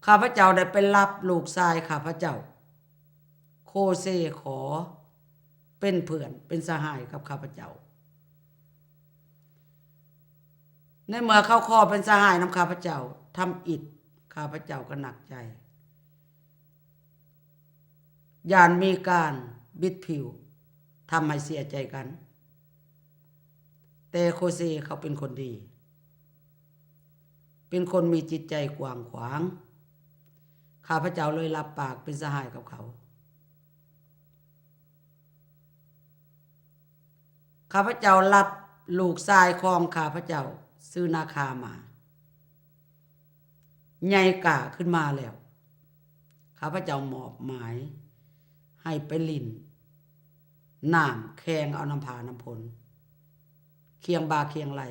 ຂ້າພະເຈົ້າໄດ້ໄປຮັບລູກຊາຍຂ້າພະເຈົ້າ ໂຄເຊຂໍເປັນເພື່ອນເປັນສະຫາຍກັບຂ້າພະເຈົ້າ. ໃນເມື່ອເຂົາຂໍເປັນສະຫາຍນຳຂ້າພະເຈົ້າ, ທຳອິດຂ້າພະເຈົ້າກໍໜັກໃຈ ຢ້ານມີການບິດຜິວ ທຳໃຫ້ເສຍໃຈກັນ. ແຕ່ໂຄເຊເຂົາເປັນຄົນດີ, ເປັນຄົນມີຈິດໃຈກວ້າງຂວາງ. ຂ້າພະເຈົ້າເລີຍຮັບປາກເປັນສະຫາຍກັບເຂົາ. ຂ້າພະເຈົ້າຮັບລູກຊາຍຂອງຂ້າພະເຈົ້າ ຊື່ນາຄາມາ ໃຫຍ່ກ້າຂຶ້ນມາແລ້ວ, ຂ້າພະເຈົ້າມອບໝາຍໃຫ້ໄປຫຼິ້ນນ້ຳແຂ່ງເອົານ້ຳຜານ້ຳຝົນ ຄຽງບ່າຄຽງໄຫຼ່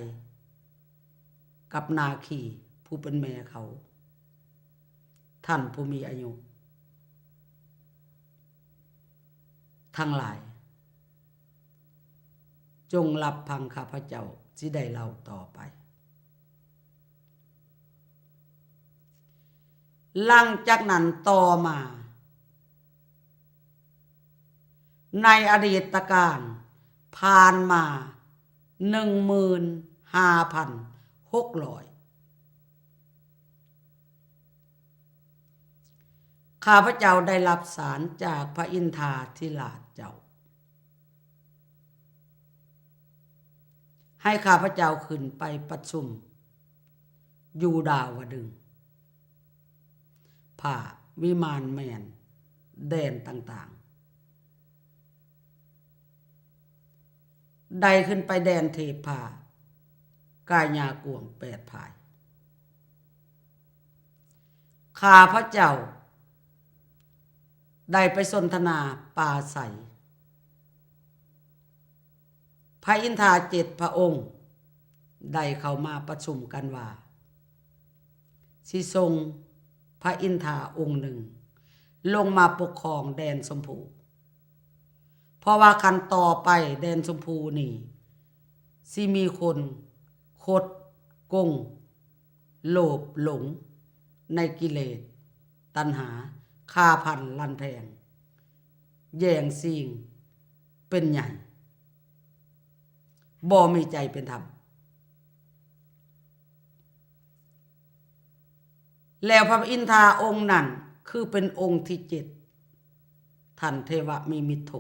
ກັບນາຄີຜູ້ເປັນແມ່ເຂົາ ທ່ານຜູ້ມີອາຍຸທັງຫຼາຍ, ຈົ່ງຮັບຟັງຂ້າພະເຈົ້າຊິໄດ້ເລົ່າຕໍ່ໄປ. ຫຼັງຈາກນັ້ນຕໍ່ມາ ໃນອະດີດຕະການຜ່ານມາໜຶ່ງໝື່ນຫ້າພັນຫົກຮ້ອຍ ຂ້າພະເຈົ້າໄດ້ຮັບສານຈາກພະອິນທາທິລາດເຈົ້າ ໃຫ້ຂ້າພະເຈົ້າຂຶ້ນໄປປະຊຸມຢູ່ດາວະດຶງ ພະວິມານແມ່ນແດນຕ່າງໆ ໄດ້ຂຶ້ນໄປແດນເທພາ ກາຍາກວ້າງແປດພາຍ. ຂ້າພະເຈົ້າໄດ້ໄປສົນທະນາປາໄສ. ພະອິນທາເຈັດພະອົງໄດ້ເຂົ້າມາປະຊຸມກັນວ່າ ຊິສົ່ງພະອິນທາອົງໜຶ່ງລົງມາປົກຄອງແດນຊົມພູ. ເພາະວ່າຄັນຕໍ່ໄປແດນຊົມພູນີ້ ຊິມີຄົນຄົດກົງ ໂລບຫຼົງໃນກິເລດຕັນຫາ ຂ້າພັນລັນແພງ ແຍ່ງຊິງເປັນໃຫຍ່ ບໍ່ມີໃຈເປັນທຳ. ແລ້ວພະອິນທາອົງນັ້ນ ຄືເປັນອົງທີເຈັດ ທ່ານເທວະມິມິດໂທ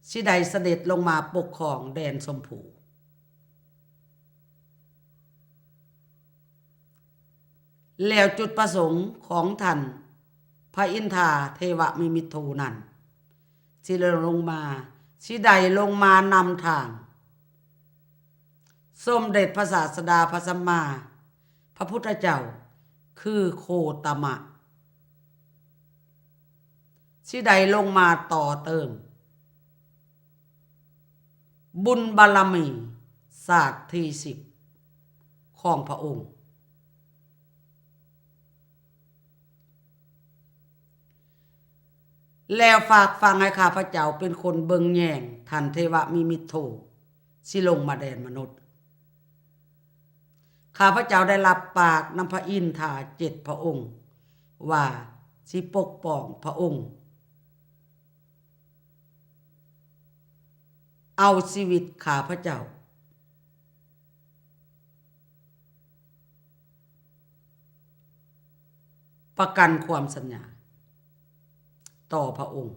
ຊິໄດ້ສະເດັດລົງມາປົກຄອງແດນຊົມພູ. ແລ້ວຈຸດປະສົງຂອງທ່ານພະອິນທາເທວະມິມິດໂທນັ້ນ ຊິໄດ້ລົງມາ ຊິໄດ້ລົງມານຳທາງ ສົມເດັດພະສາສະດາພະສຳມາພະພຸດທະເຈົ້າ ຄືໂຄຕະມະ ຊິໄດ້ລົງມາຕໍ່ເຕີມ ບຸນບາລະມີຊາດທີສິບຂອງພະອົງ ແລ້ວຝາກຝັງໃຫ້ຂ້າພະເຈົ້າເປັນຄົນເບິ່ງແຍງທ່ານເທວະມິມິດໂທ ຊິລົງມາແດນມະນຸດ. ຂ້າພະເຈົ້າໄດ້ຮັບປາກນຳພະອິນທາເຈັດພະອົງ ວ່າຊິປົກປ້ອງພະອົງ ເອົາຊີວິດຂ້າພະເຈົ້າ ປະກັນຄວາມສັນຍາຕໍ່ພະອົງ.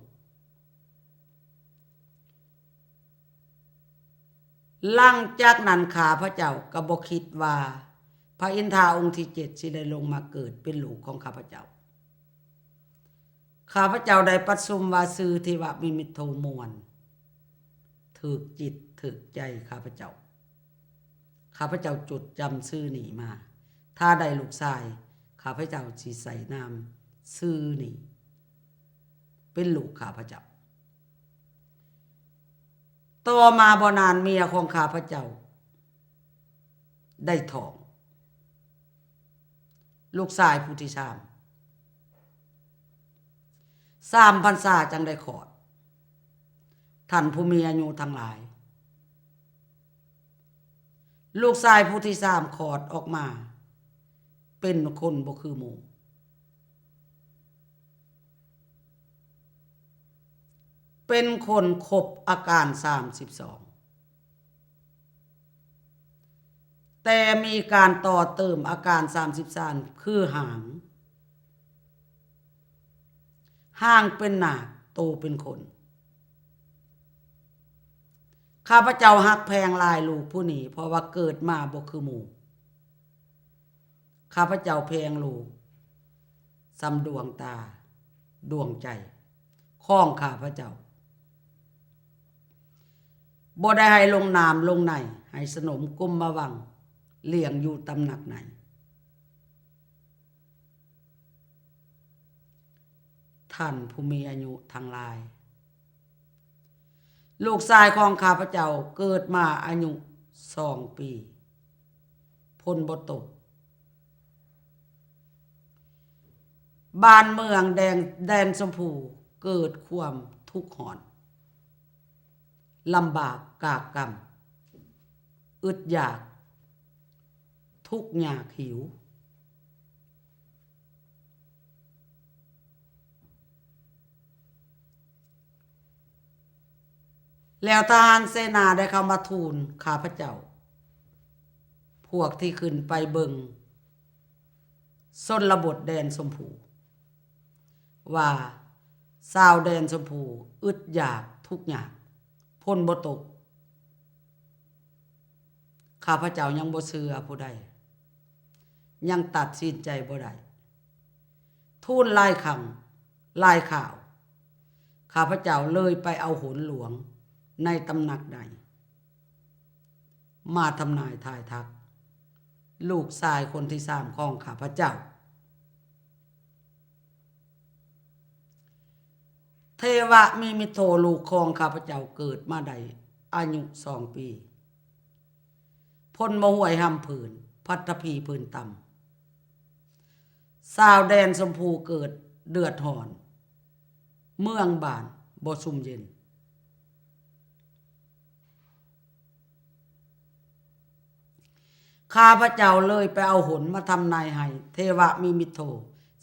ຫຼັງຈາກນັ້ນ ຂ້າພະເຈົ້າກໍບໍ່ຄິດວ່າ ພະອິນທາອົງທີເຈັດຊິໄດ້ລົງມາເກີດເປັນລູກຂອງຂ້າພະເຈົ້າ. ຂ້າພະເຈົ້າໄດ້ປະຊຸມວ່າຊື່ເທວະມິມິດໂທມ່ວນ ຖືກຈິດຖືກໃຈຂ້າພະເຈົ້າ. ຂ້າພະເຈົ້າຈົດຈຳຊື່ນີ້ມາ. ຖ້າໄດ້ລູກຊາຍ, ຂ້າພະເຈົ້າຊິໃສ່ນາມຊື່ນີ້ເປັນລູກຂ້າພະເຈົ້າ. ຕໍ່ມາບໍ່ນານເມຍຂອງຂ້າພະເຈົ້າໄດ້ທ້ອງລູກຊາຍຜູ້ທີສາມ. ສາມພັນສາຈັ່ງໄດ້ຄອດ. ທ່ານຜູ້ມີອາຍຸທັງຫຼາຍ, ລູກຊາຍຜູ້ທີສາມຄອດອອກມາ ເປັນຄົນບໍ່ຄືໝູ່, ເປັນຄົນຄົບອາການສາມສິບສອງ ແຕ່ມີການຕໍ່ເຕີມອາການສາມສິບສາມ ຄືຫາງ, ຫາງເປັນນາກ, ໂຕເປັນຄົນ. ຂ້າພະເຈົ້າຮັກແພງຫຼາຍລູກຜູ້ນີ້, ເພາະວ່າເກີດມາບໍ່ຄືໝູ່. ຂ້າພະເຈົ້າແພງລູກສ່ຳດວງຕາດວງໃຈຂອງຂ້າພະເຈົ້າ, ບໍ່ໄດ້ໃຫ້ລົງນ້ຳລົງໃນ, ໃຫ້ສະໜົມກຸມມະວັງລ້ຽງຢູ່ຕຳໜັກໃນ. ທ່ານຜູ້ມີອາຍຸທັງຫຼາຍ, ລູກຊາຍຂອງຂ້າພະເຈົ້າເກີດມາອາຍຸສອງປີ, ຝົນບໍ່ຕົກ. ບ້ານເມືອງແດງ ແດນຊົມພູເກີດຄວາມທຸກຮ້ອນ, ລຳບາກກາກກຳ, ອຶດຢາກ, ທຸກຍາກຫິວ. ແລ້ວທະຫານເສນາໄດ້ເຂົ້າມາທູນຂ້າພະເຈົ້າ, ພວກທີ່ຂຶ້ນໄປເບິ່ງຊົນນະບົດແດນຊົມພູ ວ່າຊາວແດນຊົມພູອຶດຢາກທຸກຍາກ, ຝົນບໍ່ຕົກ. ຂ້າພະເຈົ້າຍັງບໍ່ເຊື່ອຜູ້ໃດ, ຍັງຕັດສິນໃຈບໍ່ໄດ້. ທູນຫຼາຍຄັ້ງຫຼາຍຄາວ, ຂ້າພະເຈົ້າເລີຍໄປເອົາໂຫນຫຼວງໃນຕຳໜັກໃນ ມາທຳນາຍທາຍທັກລູກຊາຍຄົນທີສາມຂອງຂ້າພະເຈົ້າ. ເທວະມິມິໂທ ລູກຂອງຂ້າພະເຈົ້າເກີດມາໄດ້ອາຍຸສອງປີ, ພົນມະຫ້ວຍຮຳຜືນ, ພັດທະພີຜືນຕ່ຳ. ຊາວແດນຊົມພູເກີດເດືອດຮ້ອນ, ເມືອງບ້ານບໍ່ຊຸ່ມເຢັນ. ຂ້າພະເຈົ້າເລີຍໄປເອົາຫົນມາທຳນາຍໃຫ້ເທວະມິມິດໂທ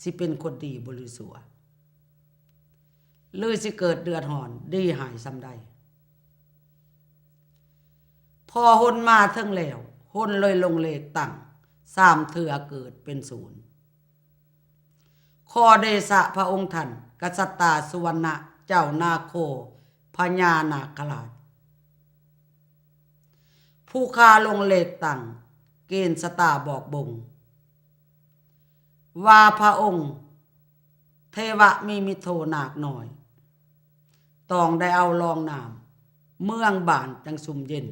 ຊິເປັນຄົນດີບໍລິຊົ່ວ ຫຼືຊິເກີດເດືອດຮ້ອນດີຮ້າຍສ່ຳໃດ. ພໍຫົນມາເຖິງແລ້ວ, ຫົນເລີຍລົງເລກຕັ້ງສາມເທື່ອເກີດເປັນສູນ. ຂໍເດຊະພະອົງທ່ານ ກະສັດຕາສຸວັນນະເຈົ້ານາໂຄພະຍານາຄະລາດ ຜູ້ຂ້າລົງເລກຕັ້ງເກນຊະຕາບອກບົ່ງວ່າ ພະອົງເທວະມິມິດໂທນາກນ້ອຍ ຕ້ອງໄດ້ເອົາລອງນ້ຳເມືອງບ້ານຈັ່ງຊຸ່ມເຢັນ.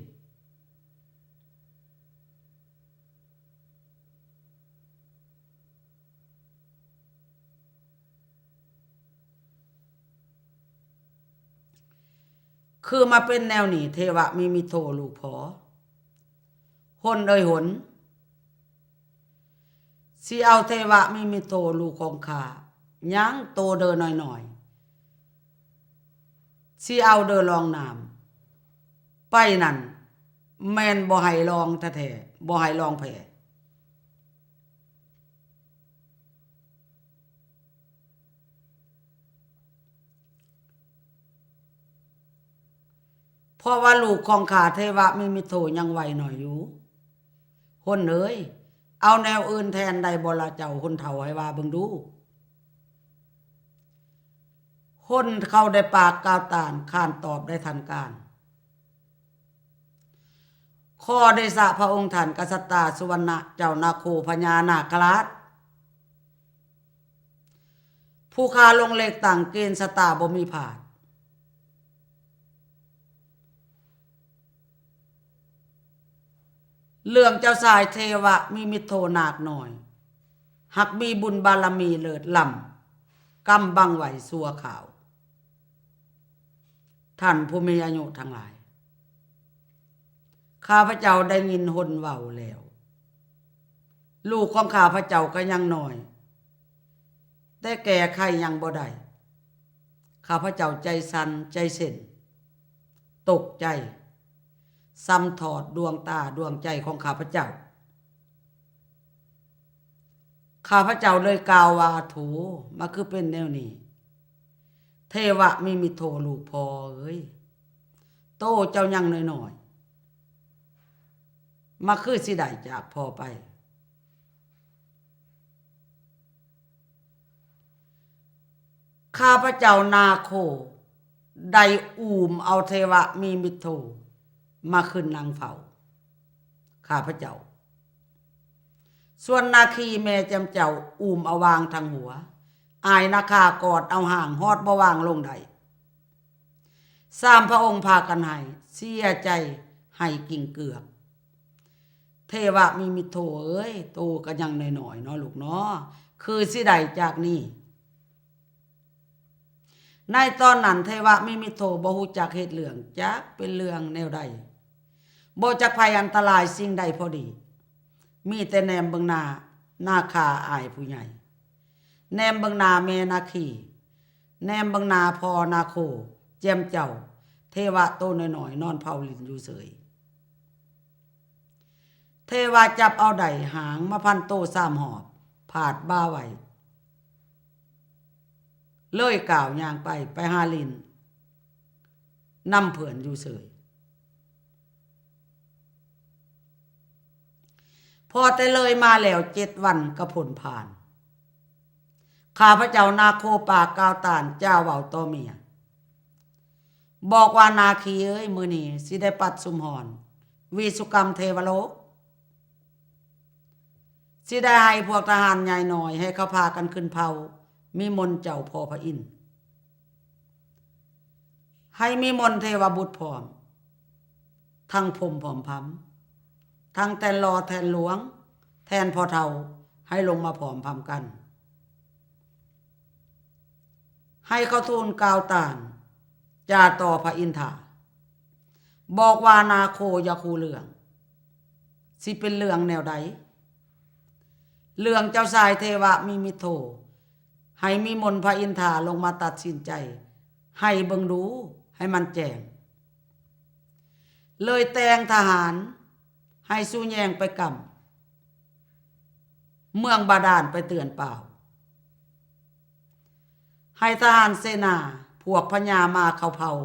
ຄືມາເປັນແນວນີ້ ເທວະມິມິດໂທລູກພໍ່, ຫົນເອີຍຫົນ, ຊິເອົາເທວະມິມິດໂທລູກຂອງຂ້າ ຍັງໂຕເດີນ້ອຍໆ ຊິເອົາເດີລອງນ້ຳໄປນັ້ນ ແມ່ນບໍ່ໃຫ້ລອງແທ້ໆ ບໍ່ໃຫ້ລອງແພ້. ເພາະວ່າລູກຂອງຂ້າເທວະມິມິດໂທຍັງໄວໜ້ອຍຢູ່. ຫົນເອີຍ, ເອົາແນວອື່ນແທນໄດ້ບໍ່ລະເຈົ້າ ຫົນເຖົ້າ, ໃຫ້ວ່າເບິ່ງດູ. ຫົນເຂົາໄດ້ປາກກ່າວຕ້ານ, ຄ້ານຕອບໄດ້ທັນການ. ຂໍເດຊະພະອົງທ່ານ ກະສັດຕາສຸວັນນະເຈົ້ານາໂຄພະຍານາຄະລາດ, ຜູ້ຂ້າລົງເລກຕັ້ງເກນຊະຕາບໍ່ມີພາດ. ເລື່ອງເຈົ້າຊາຍເທວະມິມິດໂທນາກນ້ອຍ ຫາກມີບຸນບາລະມີເລີດລ້ຳ ກຳບັງໄວ້ຊົ່ວຄາວ. ທ່ານຜູ້ມີອາຍຸທັງຫຼາຍ, ຂ້າພະເຈົ້າໄດ້ຍິນຫົນເວົ້າແລ້ວ. ລູກຂອງຂ້າພະເຈົ້າກໍຍັງນ້ອຍ, ແຕ່ແກ້ໄຂຍັງບໍ່ໄດ້. ຂ້າພະເຈົ້າໃຈສັ່ນໃຈເສັ້ນ, ຕົກໃຈ, ສ່ຳຖອດດວງຕາດວງໃຈຂອງຂ້າພະເຈົ້າ. ຂ້າພະເຈົ້າເລີຍກ່າວວ່າ ໂຖ ມາຄືເປັນແນວນີ້ ເທວະມິມິດໂທລູກພໍ່ເອີຍ, ໂຕເຈົ້າຍັງນ້ອຍໆ ມາຄືຊິໄດ້ຈາກພໍ່ໄປ. ຂ້າພະເຈົ້ານາໂຄໄດ້ອູ້ມເອົາເທວະມິມິດໂທມາຂຶ້ນນັ່ງເຝົ້າຂ້າພະເຈົ້າ, ສ່ວນນາຄີແມ່ຈຳເຈົ້າອູ້ມເອົາວາງທັງຫົວ, ອ້າຍນາຄາກອດເອົາຮ່າງຮອດບໍ່ວາງລົງໄດ້. ສາມພະອົງພາກັນໄຫ້ ເສຍໃຈໄຫ້ກິ້ງເກືອກ. ເທວະມິມິດໂທເອີຍ, ໂຕກໍຍັງນ້ອຍໆເນາະລູກເນາະ, ຄືຊິໄດ້ຈາກນີ້. ໃນຕອນນັ້ນ ເທວະມິມິດໂທບໍ່ຮູ້ຈັກເຫດເລື່ອງຈັກເປັນເລື່ອງແນວໃດ, ບໍ່ຈັກໄພອັນຕະລາຍສິ່ງໃດພໍດີ, ມີແຕ່ແນມເບິ່ງໜ້ານາຄາອ້າຍຜູ້ໃຫຍ່, ແນມເບິ່ງໜ້າແມ່ນາຄີ, ແນມເບິ່ງໜ້າພໍ່ນາໂຄ, ແຈມເຈົ້າ, ເທວະໂຕນ້ອຍໆນອນເພົາຫຼິ້ນຢູ່ເສີຍ. ເທວະຈັບເອົາໄດ້ຫາງມາພັນໂຕສາມຮອບ, ພາດບ່າໄວ້, ເລີຍກ້າວຍ່າງໄປ, ໄປຫາຫຼິ້ນນຳເພື່ອນຢູ່ເສີຍ. ພໍແຕ່ເລີຍມາແລ້ວເຈັດວັນກໍພົ້ນຜ່ານ, ຂ້າພະເຈົ້ານາໂຄປາກກ່າວຕ້ານຈາເວົ້າຕໍ່ເມຍ, ບອກວ່າ ນາຄີເອີຍ, ມື້ນີ້ຊິໄດ້ປັດຊຸມຮອນວິສຸກຳເທວະໂລກ, ຊິໄດ້ໃຫ້ພວກທະຫານໃຫຍ່ນ້ອຍໃຫ້ເຂົາພາກັນຂຶ້ນເຝົ້ານິມົນເຈົ້າພໍ່ພະອິນ, ໃຫ້ນິມົນເທວະບຸດພ້ອມ, ທັງພົມພ້ອມພຳ, ທັງແທ່ນຫຼໍ່ແທ່ນຫຼວງ, ແທ່ນພໍ່ເຖົ້າ, ໃຫ້ລົງມາພ້ອມພຳກັນ. ໃຫ້ເຂົາທູນກ່າວຕ້ານຈາຕໍ່ພະອິນທາ, ບອກວ່າ ນາໂຄຢາກຮູ້ເລື່ອງ, ຊິເປັນເລື່ອງແນວໃດ? ເລື່ອງເຈົ້າຊາຍເທວະມິມິດໂທ, ໃຫ້ນິມົນພະອິນທາລົງມາຕັດສິນໃຈໃຫ້ເບິ່ງດູໃຫ້ມັນແຈ້ງ. ເລີຍແຕ່ງທະຫານໃຫ້ສູ່ແຍງໄປກຳເມືອງບາດານໄປເຕືອນປ່າວ, ໃຫ້ທະຫານເສນາພວກພະຍາມາເຂົາເຜົ່າ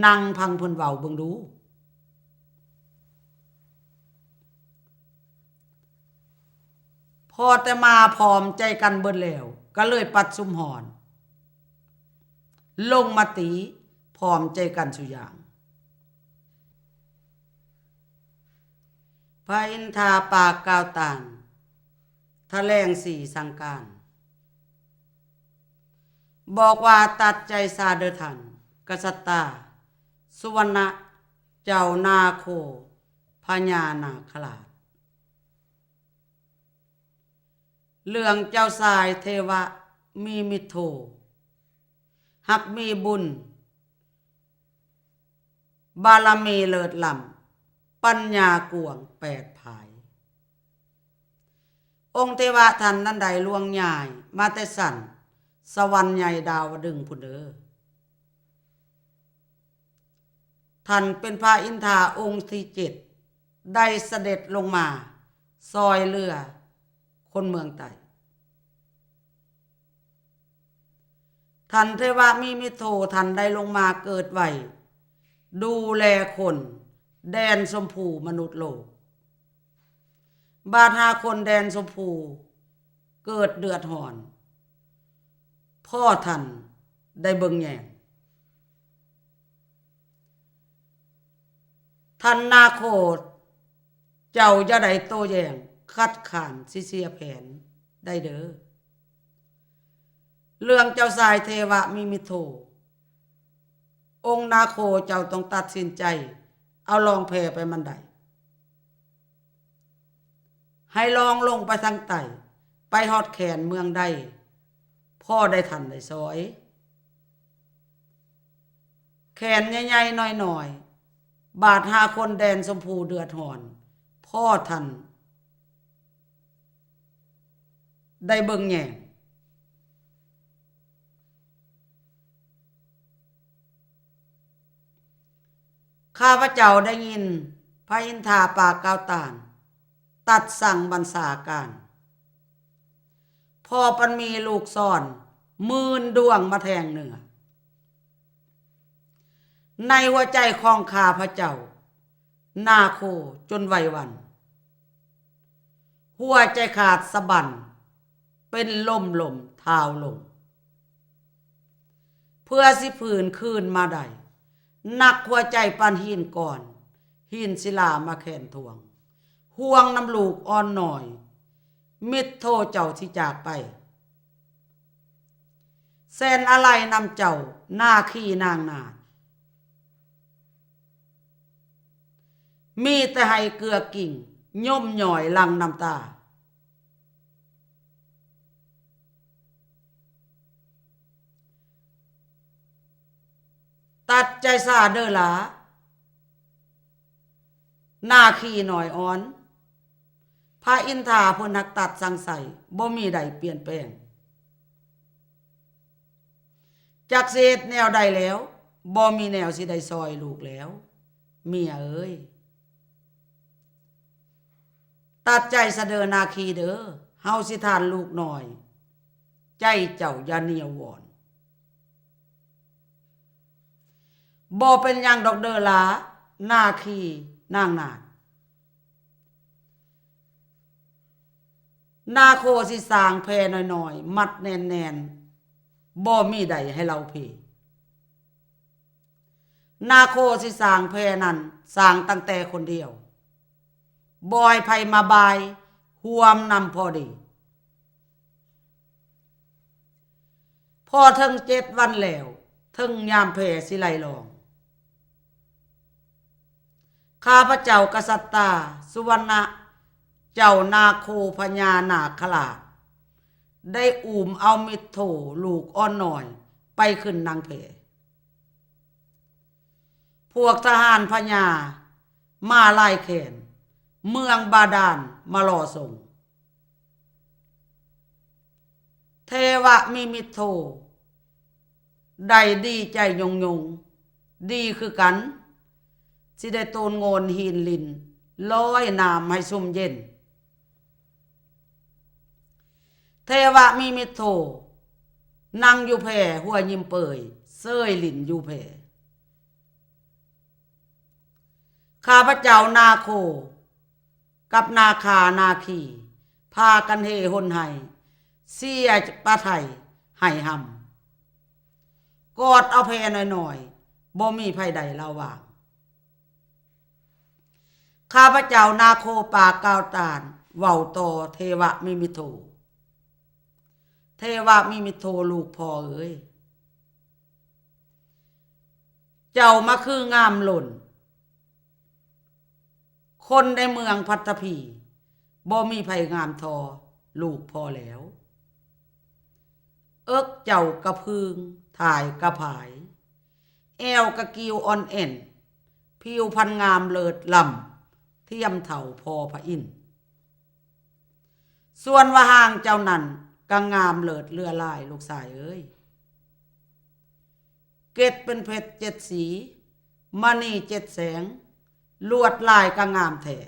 ນັ່ງຟັງເພິ່ນເວົ້າເບິ່ງດູ. ພໍແຕ່ມາພ້ອມໃຈກັນເບິດແລ້ວ, ກໍເລີຍປັດຊຸມຮອນ ລົງມະຕິພ້ອມໃຈກັນສູ່ຢ່າງ. ພະອິນທາປາກກ່າວຕ້ານ, ຖະແຫຼງສີສັ່ງການ, ບອກວ່າ ຕັດໃຈຊະເດີທ່ານກະສັດຕາ, ສຸວັນນະເຈົ້ານາໂຄ, ພະຍານາຄະລາດ. ເລື່ອງເຈົ້າຊາຍເທວະມິມິດໂທ ຫາກມີບຸນບາລະມີເລີດລ້ຳ, ປັນຍາກວ້າງແປດຜາຍ. ອົງເທວະທ່ານນັ້ນໄດ້ລ່ວງຍ້າຍມາແຕ່ຊັ້ນສະຫວັນໃຫຍ່ດາວະດຶງພຸ້ນເດີ. ທ່ານເປັນພະອິນທາອົງທີເຈັດ ໄດ້ສະເດັດລົງມາຊ່ອຍເຫຼືອຄົນເມືອງໃຕ້. ທ່ານເທວະມິມິດໂທ ທ່ານໄດ້ລົງມາເກີດໄວ້ດູແລຄົນແດນຊົມພູມະນຸດໂລກ. ບາດຫາຄົນແດນຊົມພູເກີດເດືອດຮ້ອນ, ພໍ່ທ່ານໄດ້ເບິ່ງແຍງ. ທ່ານນາໂຄ, ເຈົ້າຢ່າໄດ້ໂຕ້ແຍ້ງ, ຄັດຄ້ານຊິເສຍແຜນໄດ້ເດີ. ເລື່ອງເຈົ້າຊາຍເທວະມິມິດໂທ, ອົງນາໂຄເຈົ້າຕ້ອງຕັດສິນໃຈເອົາລ່ອງແພໄປມັນໄດ້. ໃຫ້ລ່ອງລົງໄປທາງໃຕ້, ໄປຮອດແຄນເມືອງໃດ, ພໍໄດ້ທັນໄດ້ຊ່ອຍ. ແຄນໃຫຍ່ໆນ້ອຍໆ, ບາດຫາຄົນແດນຊົມພູເດືອດຮ້ອນ, ພໍທ່ານໄດ້ເບິ່ງແຍງ. ຂ້າພະເຈົ້າໄດ້ຍິນພະອິນທາປາກກ່າວຕ້ານ, ຕັດສັ່ງບັນຊາການ, ຂໍປັນມີລູກສອນໝື່ນດວງມາແທງເນື້ອ ໃນຫົວໃຈຂອງຂ້າພະເຈົ້າ ນາໂຄ ຈົນໄວວັນ ຫົວໃຈຂາດສະບັ້ນ ເປັນລົມໆ ທ້າວລົງ ເພື່ອຊິຟື້ນຄືນມາໄດ້ ໜັກຫົວໃຈປານຫີນກ້ອນ ຫີນສິລາມາແຄນທວງ ຫ່ວງນຳລູກອ່ອນນ້ອຍ ມິດໂທເຈົ້າທີ່ຈາກໄປ ແສນອາໄລນຳເຈົ້າ ນາຄີນາງນາດ ມີແຕ່ໄຫ້ເກືອກິ້ງ ຍົມຍ້ອຍຫຼັ່ງນ້ຳຕາ. ຕັດໃຈຊາເດີລາ ນາຄີນ້ອຍອ່ອນ ພະອິນທາເພິ່ນຮັກຕັດສັງໄສ ບໍ່ມີໃດປ່ຽນແປງ ຈັກຊິເຮັດແນວໃດແລ້ວ ບໍ່ມີແນວຊິໄດ້ຊ່ອຍລູກແລ້ວ ເມຍເອີຍ ຕັດໃຈຊະເດີນາຄີເດີ ເຮົາຊິທານລູກນ້ອຍ ໃຈເຈົ້າຢ່າໜຽວວອນ. ບໍ່ເປັນຫຍັງດອກເດີລາ ນາຄີນາງນາດ ນາໂຄຊິສ້າງແພນ້ອຍໆ ມັດແໜ້ນໆ ບໍ່ມີໃດໃຫ້ລາວເພ ນາໂຄຊິສ້າງແພນັ້ນ ສ້າງຕັ້ງແຕ່ຄົນດຽວ ບໍ່ໃຫ້ໃຜມາບາຍຮ່ວມນຳພໍດີ. ພໍເຖິງເຈັດວັນແລ້ວ ເຖິງຍາມແພຊິໄລ່ລອງ ຂ້າພະເຈົ້າກະສັດຕາ ສຸວັນນະ ເຈົ້ານາໂຄພະຍານາຄະລາດ ໄດ້ອຸ້ມເອົາມິດໂທລູກອ່ອນນ້ອຍໄປຂຶ້ນນາງແພ. ພວກທະຫານພະຍາມາຫຼາຍແຂນ ເມືອງບາດານມາລໍສົ່ງ. ເທວະມິມິດໂທ ໄດ້ດີໃຈຍົງໆ ດີຄືກັນ ຊິໄດ້ໂຕນໂງ່ນຫີນລິ້ນ ລອຍນ້ຳໃຫ້ຊຸ່ມເຢັນ. ເທວະມິມິດໂທ ນັ່ງຢູ່ແພຫົວຍິ້ມເປີຍ ເຊີຍຫຼິ້ນຢູ່ແພ. ຂ້າພະເຈົ້ານາໂຄ ກັບນາຄານາຄີ ພາກັນເຮຫົນໄຫ້ ເສຍປະໄທໄຫ້ຮຳ ກອດເອົາແພນ້ອຍໆ ບໍ່ມີໃຜໃດລະຫວ່າງ. ຂ້າພະເຈົ້ານາໂຄປາກກ່າວຕ້ານ ເວົ້າຕໍ່ເທວະມິມິດໂທ ເທວະມິມິດໂທ ລູກພໍ່ເອີຍ ເຈົ້າມາຄືງາມລົ້ນ ຄົນໃນເມືອງພັດທະພີ ບໍ່ມີໃຜງາມທໍ່ລູກພໍ່ແລ້ວ. ເອິກເຈົ້າກະພຶງ ທ້າຍກະຜາຍ ແອວກະກິ້ວອ່ອນແອນ ຜິວພັນງາມເລີດລ້ຳ ທຽມເທົ່າພໍ່ພະອິນ. ສ່ວນວ່າຮ່າງເຈົ້ານັ້ນ ກະງາມເລີດເຫຼືອຫຼາຍ ລູກຊາຍເອີຍ. ເກັດເປັນເພັດເຈັດສີ ມະນີເຈັດແສງ ລວດລາຍກະງາມແທ້.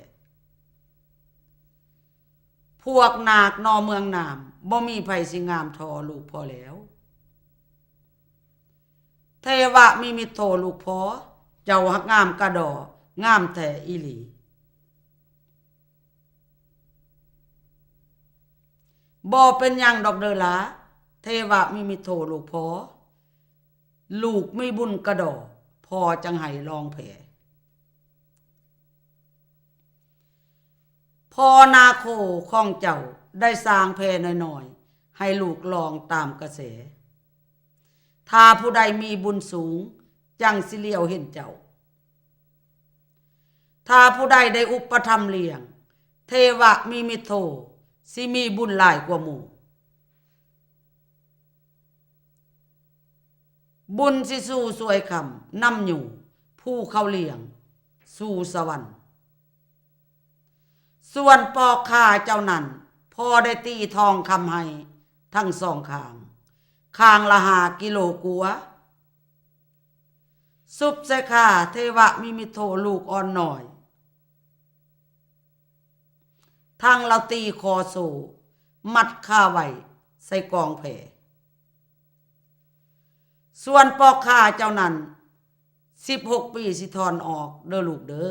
ພວກນາກນໍເມືອງນ້ຳ ບໍ່ມີໃຜຊິງາມທໍ່ລູກພໍ່ແລ້ວ. ເທວະມິມິດໂທ ລູກພໍ່ ເຈົ້າຮັກງາມກະດໍ ງາມແທ້ອີ່ຫຼີ. ບໍ່ເປັນຫຍັງດອກເດີຫຼາ ເທວະມິມິດໂທ ລູກພໍ່ ລູກມີບຸນກະດໍ ພໍ່ຈັ່ງໃຫ້ລອງແພ. ພໍ່ນາໂຄຂອງເຈົ້າໄດ້ສ້າງແພນ້ອຍໆ ໃຫ້ລູກລອງຕາມກະແສ. ຖ້າຜູ້ໃດມີບຸນສູງ ຈັ່ງຊິຫຼຽວເຫັນເຈົ້າ. ຖ້າຜູ້ໃດໄດ້ອຸປະຖຳລ້ຽງ ເທວະມິມິດໂທ ຊິມີບຸນຫຼາຍກວ່າໝູ່. ບຸນຊິຊູຊ່ວຍຄ້ຳນຳຍູ້ ຜູ້ເຂົາລ້ຽງສູ່ສະຫວັນ. ສ່ວນປອກຂາເຈົ້ານັ້ນ ພໍ່ໄດ້ຕີທອງຄຳໃຫ້ທັງສອງຂ້າງ ຂ້າງລະຫ້າກິໂລກວ່າ. ຊຸບໃສ່ຂາເທວະມິມິດໂທ ລູກອ່ອນນ້ອຍ ທັງລາວຕີຄໍໂສ້ ມັດຂາໄວ້ ໃສ່ກອງແພ. ສ່ວນປອກຂ້າເຈົ້ານັ້ນ ສິບຫົກປີຊິຖອນອອກເດີລູກເດີ.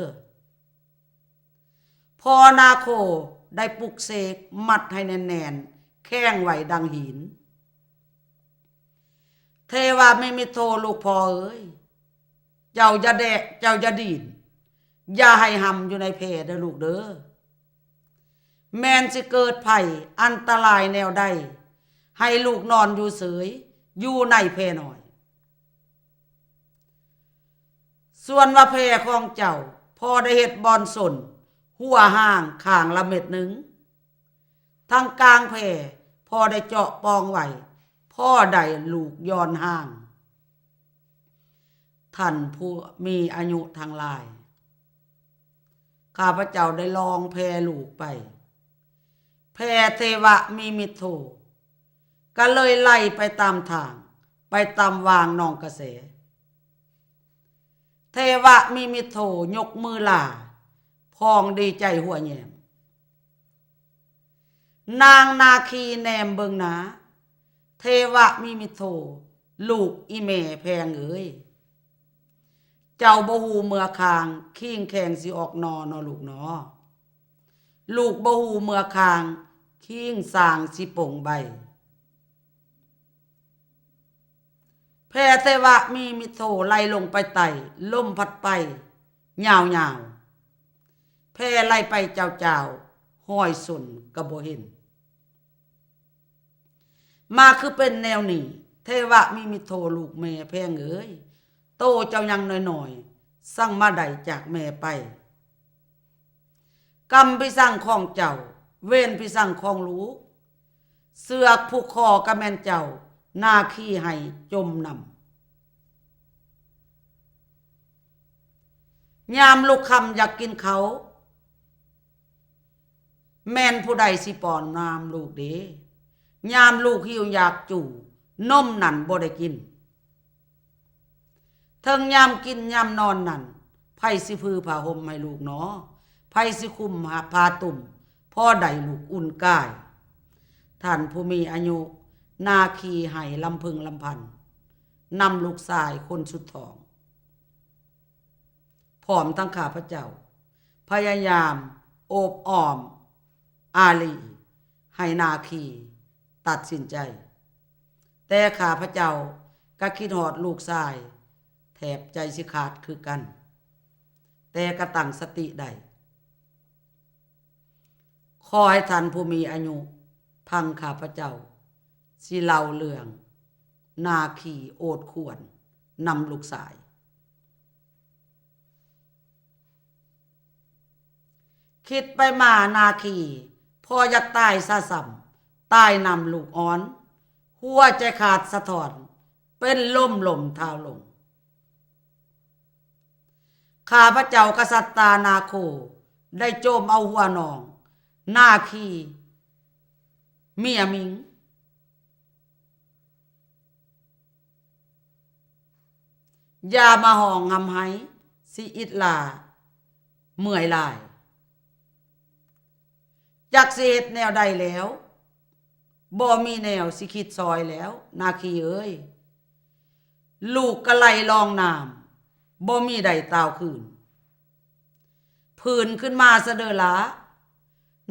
ພໍ່ນາໂຄໄດ້ປຸກເສກມັດໃຫ້ແໜ້ນໆ ແຂງໄວ້ດັ່ງຫີນ. ເທວະມິມິດໂທ ລູກພໍ່ເອີຍ, ເຈົ້າຢ່າແດະ ເຈົ້າຢ່າດີ້ນ, ຢ່າໃຫ້ຮ່ຳຢູ່ໃນແພເດີລູກເດີ. ແມ່ນຊິເກີດໄພອັນຕະລາຍແນວໃດ ໃຫ້ລູກນອນຢູ່ເສີຍ ຢູ່ໃນແພນ້ອຍ. ສ່ວນວ່າແພຂອງເຈົ້າ ພໍ່ໄດ້ເຮັດບ່ອນສົ້ນຮົ້ວຮ່າງຂ້າງລະເມັດໜຶ່ງ, ທາງກາງແພພໍ່ໄດ້ເຈາະປ່ອງໄວ້ ພໍໄດ້ລູກຢ່ອນຮ່າງ. ທ່ານຜູ້ມີອາຍຸທັງຫຼາຍ, ຂ້າພະເຈົ້າໄດ້ລອງແພລູກໄປ, ແພເທວະມິມິດໂທກໍເລີຍໄຫຼໄປຕາມທາງ, ໄປຕາມຫວ່າງໜອງກະແສ. ເທວະມິມິດໂທຍົກມືລາ, ພ້ອງດີໃຈຫົວແຍມ. ນາງນາຄີແນມເບິ່ງໜ້າ, ເທວະມິມິດໂທ, ລູກອີ່ແມ່ແພງເອີຍ, ເຈົ້າບໍ່ຮູ້ເມື່ອຄາງ, ຄີງແຂງຊິອອກໜໍ່ເນາະລູກເນາະ. ລູກບໍ່ຮູ້ເມື່ອຄາງ, ຄີງສ້າງຊິປົ່ງໃບ. ແພເທວະມິມິດໂທໄຫຼລົງໄປໃຕ້, ລົມພັດໄປຍາວໆ. ແພໄຫຼໄປຈາວໆ, ຮອຍສົ້ນກໍບໍ່ເຫັນ. ມາຄືເປັນແນວນີ້, ເທວະມິມິດໂທ ລູກແມ່ແພງເອີຍ, ໂຕເຈົ້າຍັງນ້ອຍໆ, ສັງມາໄດ້ຈາກແມ່ໄປ. ກຳພິສັງຂອງເຈົ້າ, ເວນພິສັງຂອງລູກ, ເຊືອກຜູກຄໍກໍແມ່ນເຈົ້າ, ນາຄີໄຫ້ຈົມນຳ. ຍາມລູກຄ່ຳຢາກກິນເຂົ້າ, ແມ່ນຜູ້ໃດຊິປ້ອນນ້ຳລູກເດ? ຍາມລູກຫິວຢາກຈູ່, ນົມນັ້ນບໍ່ໄດ້ກິນ. ເຖິງຍາມກິນຍາມນອນນັ້ນ, ໃຜຊິຜືຜ້າຫົ່ມໃຫ້ລູກໜໍ? ໃຜຊິຄຸມຜ້າຕຸ້ມ ພໍໄດ້ລູກອຸ່ນກາຍ? ທ່ານຜູ້ມີອາຍຸ, ນາຄີໄຫ້ລຳເພິງລຳພັນ ນຳລູກຊາຍຄົນສຸດທ້ອງ. ພ້ອມທັງຂ້າພະເຈົ້າ ພະຍາຍາມໂອບອ້ອມອາລີໃຫ້ນາຄີຕັດສິນໃຈ, ແຕ່ຂ້າພະເຈົ້າກໍຄິດຮອດລູກຊາຍ ແທບໃຈຊິຂາດຄືກັນ, ແຕ່ກໍຕັ້ງສະຕິໄດ້. ຂໍໃຫ້ທ່ານຜູ້ມີອາຍຸຟັງຂ້າພະເຈົ້າຊິເລົ່າເລື່ອງນາຄີໂອດຄວນນຳລູກຊາຍ. ຄິດໄປມານາຄີພໍຢາກຕາຍຊະຊ້ຳ, ຕາຍນຳລູກອ່ອນ, ຫົວໃຈຂາດສະທ້ອນ, ເປັນລົມລົ້ມທ້າວລົງ. ຂ້າພະເຈົ້າກະສັດຕານາໂຄ ໄດ້ໂຈມເອົາຫົວນ້ອງນາຄີເມຍມິງ. ຢ່າມາຮ້ອງຮ່ຳໄຫ້ ຊິອິດຫຼ້າເມື່ອຍຫຼາຍ. ຈັກຊິເຮັດແນວໃດແລ້ວ, ບໍ່ມີແນວຊິຄິດຊ່ອຍແລ້ວ ນາຄີເອີຍ. ລູກກະໄຫຼລອງນ້ຳ, ບໍ່ມີໄດ້ຕ່າວຄືນ. ຟື້ນຂຶ້ນມາຊະເດີຫຼ້າ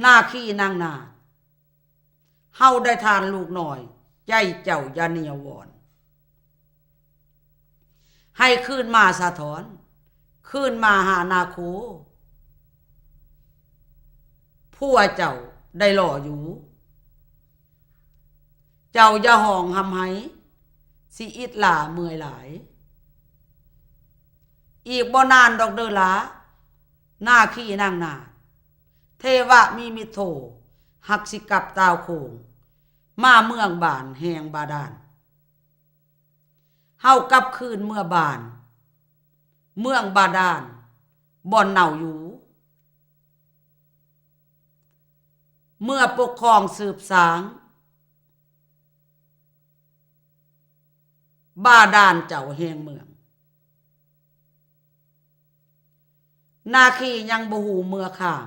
ນາຄີນາງນາດ. ເຮົາໄດ້ທ່ານລູກນ້ອຍ, ໃຈເຈົ້າຢ່າໜຽວວອນ. ໃຫ້ຄືນມາສະທ້ອນ, ຄືນມາຫານາໂຄ. ຜົວເຈົ້າໄດ້ລໍຢູ່. ເຈົ້າຢ່າຮ້ອງຮ່ຳໄຫ້, ຊິອິດຫຼ້າເມື່ອຍຫຼາຍ. ອີກບໍ່ນານດອກເດີຫຼ້າ ນາຄີນາງນາດ. ເທວະມິມິດໂທ ຮັກຊິກັບຕ່າວໂຄ້ງ ມາເມືອງບ້ານແຫ່ງບາດານ. ເຮົາກັບຄືນເມືອບ້ານ ເມືອງບາດານ ບ່ອນເນົາຢູ່. ເມືອປົກຄອງສືບສາງ ບາດານເຈົ້າແຫ່ງເມືອງ. ນາຄີຍັງບໍ່ຮູ້ເມື່ອຄາງ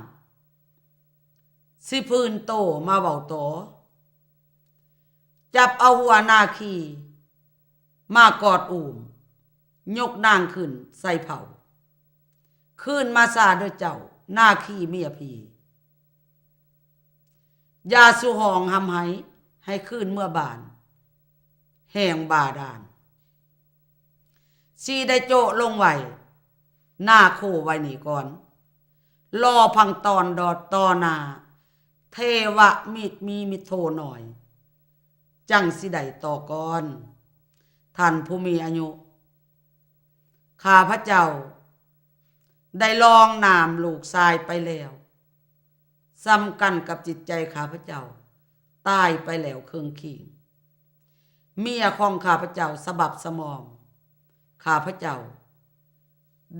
ຊິຟື້ນໂຕມາເວົ້າຕໍ່. ຈັບເອົາຫົວນາຄີມາກອດອູ້ມ, ຍົກນາງຂຶ້ນໃສ່ເພົາ. ຄືນມາຊາເດີເຈົ້າ, ນາຄີເມຍຜີ. ຢ່າສູ່ຮ້ອງຮ່ຳໄຫ້, ໃຫ້ຄືນເມືອບ້ານແຫ່ງບາດານ. ຊິໄດ້ໂຈະລົງໄວ້ ໜ້າໂຄໄວ້ນີ້ກ່ອນ. ລໍຟັງຕອນດອດຕໍ່ໜ້າ ເທວະມິ ມີມິໂທນ້ອຍ ຈັ່ງຊິໄດ້ຕໍ່ກ່ອນ. ທ່ານຜູ້ມີອາຍຸ, ຂ້າພະເຈົ້າໄດ້ລ່ວງນາມລູກຊາຍໄປແລ້ວ. ສ່ຳກັນກັບຈິດໃຈຂ້າພະເຈົ້າ ຕາຍໄປແລ້ວເຄິ່ງຄີງ. ເມຍຂອງຂ້າພະເຈົ້າສະບັບສະໝອມ, ຂ້າພະເຈົ້າ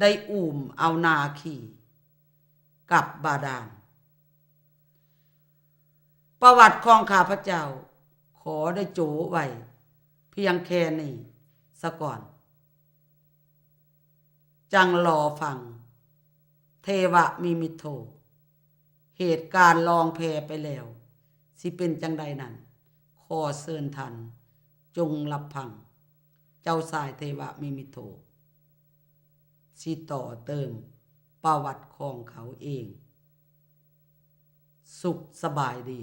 ໄດ້ອູ້ມເອົານາຄີກັບບາດານ. ປະຫວັດຂອງຂ້າພະເຈົ້າຂໍໄດ້ໂຈະໄວ້ພຽງແຄ່ນີ້ສາກ່ອນ. ຈັ່ງລໍຟັງ ເທວະມິມິດໂທ ເຫດການລ່ອງແຜ່ໄປແລ້ວ ຊິເປັນຈັ່ງໃດນັ້ນ, ຂໍເຊີນທ່ານຈົ່ງຮັບຟັງ ເຈົ້າຊາຍເທວະມິມິດໂທ ຊິຕໍ່ເຕີມປະຫວັດຂອງເຂົາເອງ. ສຸກສະບາຍດີ.